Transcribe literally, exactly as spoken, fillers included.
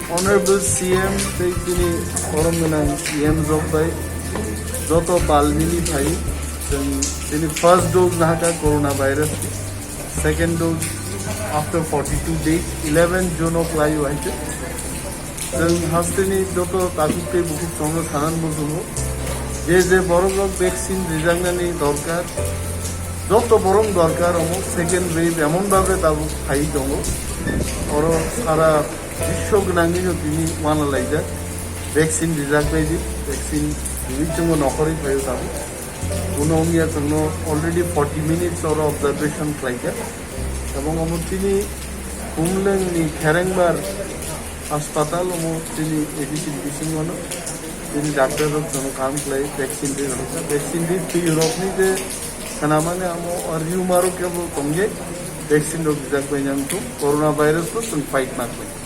Honorable C M tei chini korom gwnang E M rok bai joto balmili phai chwng chini first dose nahaka corona virus, second dose after forty-two days, eleven June o khlai o hai khe. Chwng hasteni joto takhuk tei bukhuk chwngno sanan muchungo je je borok rok vaccine rijaknani dorkar, joto borok dorkar omo second wave emon bhabe tabuk phai tongo. Oro sara biswo gwnangni no tini uanalaijak. Vaccine rijak bai di, vaccine rwi chwngno nokhorwi phaio tabuk. Uno wngya chwngno already forty minutes oro observation khlaijak. Ebong omo chini Khumlwngni Kherengbar hospital omo chini A D C bisingo no chini doctor rok chwngno kaham khlai vaccine rwi rwkha. Vaccine rwi twi rokni je khnamani amo o rumor o kebo tongye vaccine rok rijak bai nang thung, corona virus no chwng fight ma khlai.